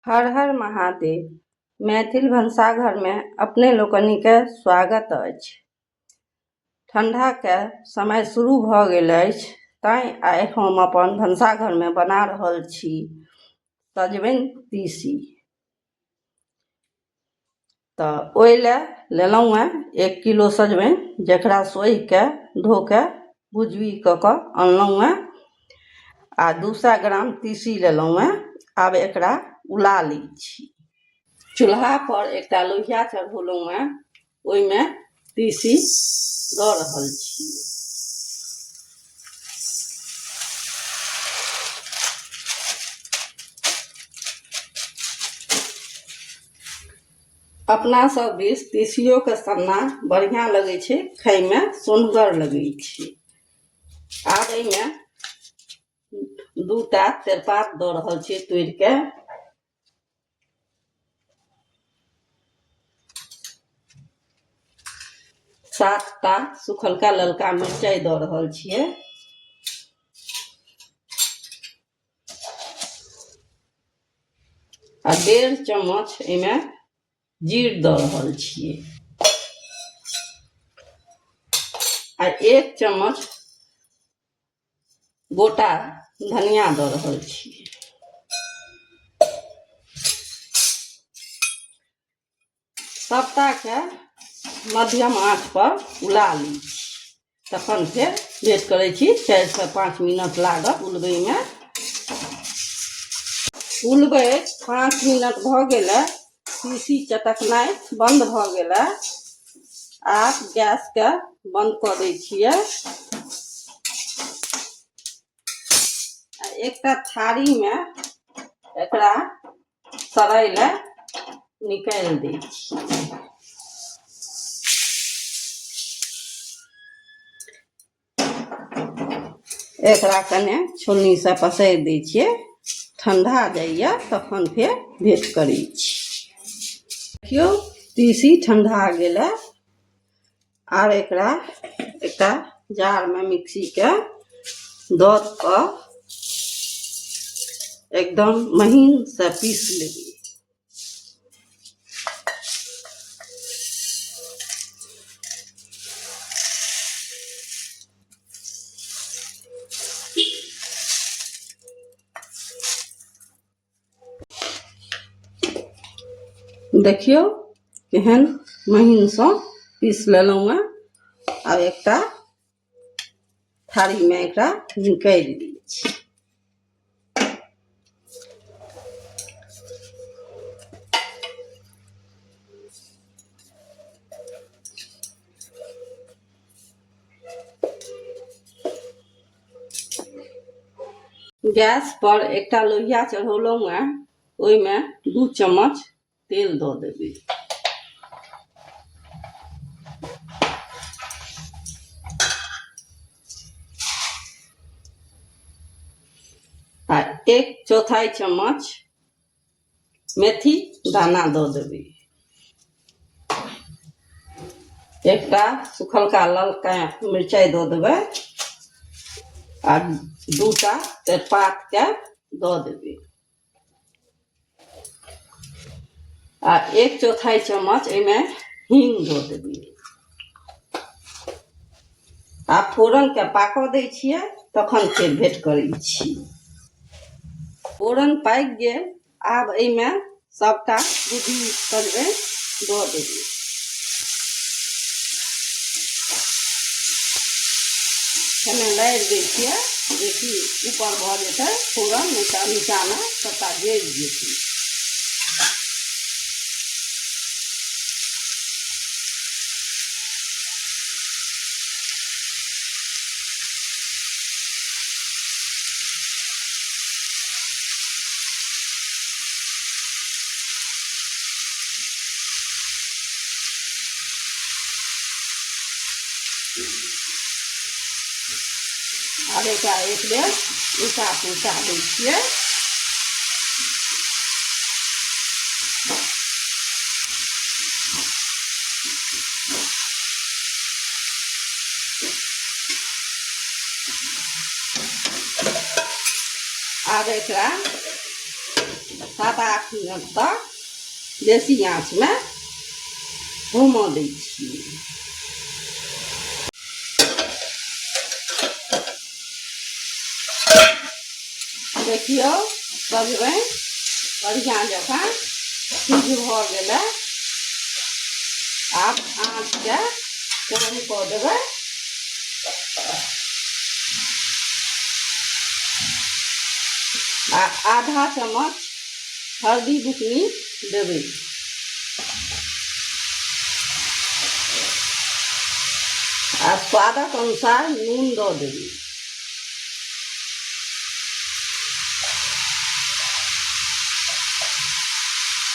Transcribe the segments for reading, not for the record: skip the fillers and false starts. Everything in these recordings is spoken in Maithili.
हर हर महादेव। मैथिल भनसाघरमे अपने लोकनिके स्वागत अछि। ठण्डाके समय शुरू भऽ गेल अछि, तैँ आइ हम अपन भनसाघरमे बना रहल छी सजमनि तीसी। तऽ ओहि लए लेलहुँ हेँ 1 किलो सजमनि, जकरा सोहिके धोके भुजबी कऽ कऽ अनलहुँ हेँ, आ 200 ग्राम तीसी लेलहुँ हेँ। आब एकरा उला लै छी। चूल्हा पर एकटा लोहिया चढ़ौलहुँ हेँ, ओहिमे तीसी दऽ रहल छी। अपना सब दिस तीसियोके सन्ना बढ़िआँ लगै छै, खाइमे सोन्हगर लगै छै। आब एहिमे 2टा तेजपात दऽ रहल छी तोड़िके। 7टा सुखलका ललका मिरचाइ दऽ रहल छियै। आ 1.5 चम्मच एहिमे जीर दऽ रहल छियै। आ 1 चम्मच गोटा धनिया दऽ रहल छियै। सबटाके मध्यम आँच पर उला लै छी, तखन फेर वेट करै छी। 4 से 5 मिनट लागत उलबैमे। उलबैत 5 मिनट भऽ गेलै, तीसी चटकनाइ बन्द भऽ गेलै। आब गैसके बन्द कऽ दै छियै। आ एकटा थारीमे एकरा सड़ै लए निकालि दै छियै। एकरा कने छोलनीसँ पसारि दै छियै, ठण्डा जाइए तखन फेर भेँट करै छी। देखियौ तीसी ठण्डा गेलै। आब एकरा एकटा जारमे मिक्सीके दऽ कऽ एकदम महीनसँ पीस लेबै। देखियौ केहन महीनसँ पीस लेलहुँ हेँ। आब एकटा थारीमे एकरा निकालि दै छी। गैस पर एकटा लोहिया चढ़ौलहुँ हेँ, ओहिमे 2 चम्मच तेल दऽ देबै। आ 1/4 चम्मच मेथी दाना दऽ देबै। एकटा सुखलका ललका मिरचाइ दऽ देबै आ 2टा तेजपातके दऽ देबै। आ 1/4 चम्मच एहिमे हींग दऽ देबै। आ फोरनके पाकऽ दै छियै, तखन फेर भेँट करै छी। फोरन पाकि गेल। आब एहिमे सबटा बुद्धि सजमनि दऽ देबै। कने लारि दै छियै जेकि ऊपर भऽ जेतै फोरन, नहि तऽ नीचाँमे सबटा जरि जेतै। आब एकरा एक बेर उल्टा पुलटा दै छियै। आब एकरा 7-8 मिनट तक बेसी आँचमे होमऽ दै छियै। देखियौ सजमनि बढ़िआँ जकाँ सिद्ध भऽ गेलै। आब आँचके कम कऽ देबै। आ आधा चम्मच हल्दी बुकनी देबै। आ स्वादक अनुसार नून दऽ देबै।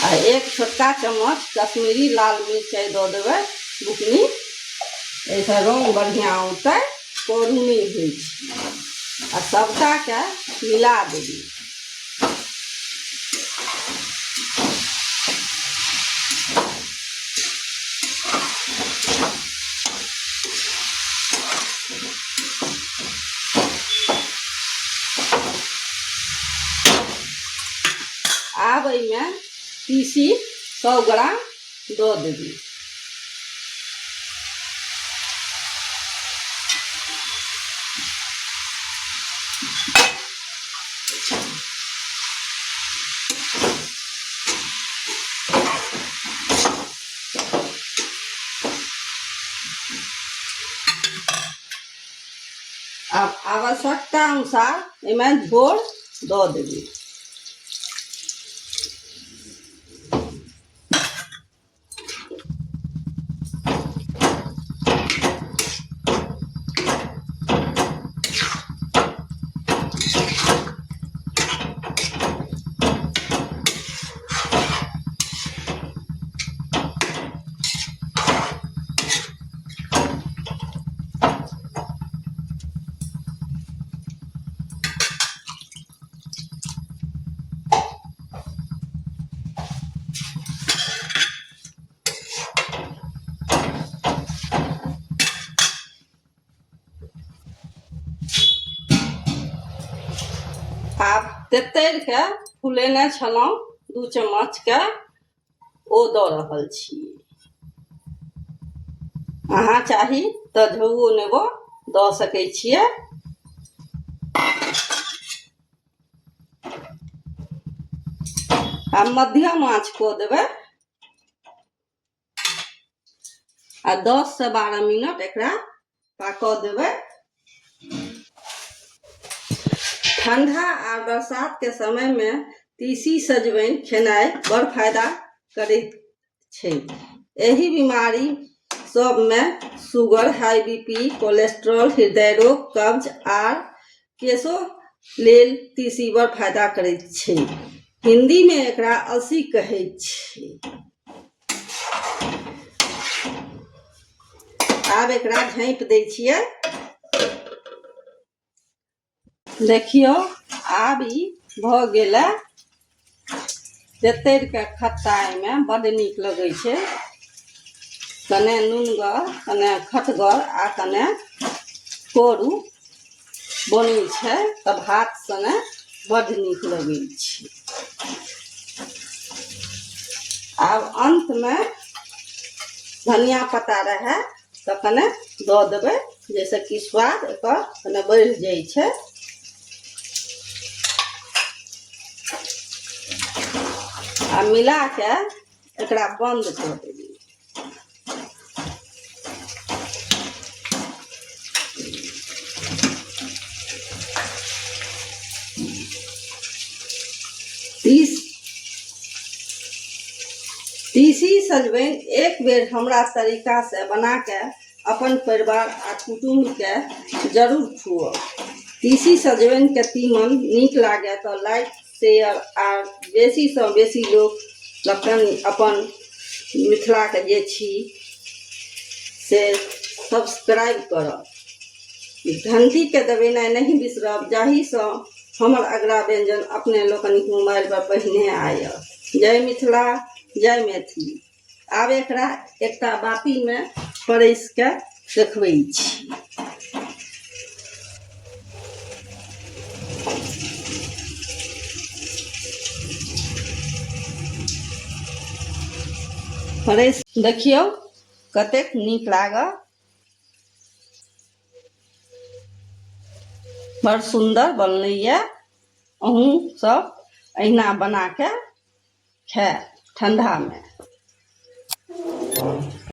आ एक छोटका चम्मच कश्मीरी लाल मिरचाइ दऽ देबै बुकनी, एहिसँ रङ्ग बढ़िआँ औतै, करू नहि होइ छै। आ सभटाके मिला देबै। आब एहिमे तीसी 100 ग्राम दऽ देबै। आब आवश्यकता अनुसार एहिमे झोर दऽ देबै। आब तेतरिके फुलेने छलहुँ 2 चम्मचके, ओ दऽ रहल छी। अहाँ चाही तऽ झौओ नेबो दऽ सकै छियै। आ मध्यम आँच कऽ देबै आ 10 से 12 मिनट एकरा पाकऽ देबै। ठंडा आ बरसात के समय में तीसी सजमनि खेनाइ बड़ फायदा करैत छै। एहि बीमारी सबमे शुगर, हाई बीपी, कोलेस्ट्रॉल, हृदय रोग, कब्ज आर केशो लेल तीसी बड़ फायदा करैत छै। हिंदी मे एकरा अलसी कहै छै। आब एकरा झाँपि दै छियै। देखियौ आब ई भऽ गेलै। तेतरिके खट्टा एहिमे बड्ड नीक लगै छै। कने नुनगर, कने खटगर आ कने करू बनै छै तऽ भात सङ्गे बड्ड नीक लगै छै। आब अन्तमे धनिया पत्ता रहए तऽ कने दऽ देबै, जाहिसँ कि स्वाद एकर कने बढ़ि जाइ छै। आ मिला के एकरा बन्द कऽ देबै। तीसी सजमनि एक बेर हमरा तरीका से बना के अपन परिवार आ कुटुम्ब के जरूर खुआउ। तीसी सजमनि के तीमन नीक लागे तऽ लाइक, शेयर आ बेसी सँ बेसी लोक लोकनि अपन मिथिलाके जे छी से सब्सक्राइब करब। घंटीके दबेनाइ नहि बिसरब, जाहिसँ हमर अगिला व्यंजन अपने लोकनिक मोबाइल पर पहिने आयत। जय मिथिला, जय मैथिली। आब एकरा एकटा बाटीमे परसि कऽ देखबै छी। फ्रेश। देखियौ कतेक नीक लागल, बड़ सुन्दर बनलैए। अहूँ सब अहिना बनाके खायब ठण्डामे।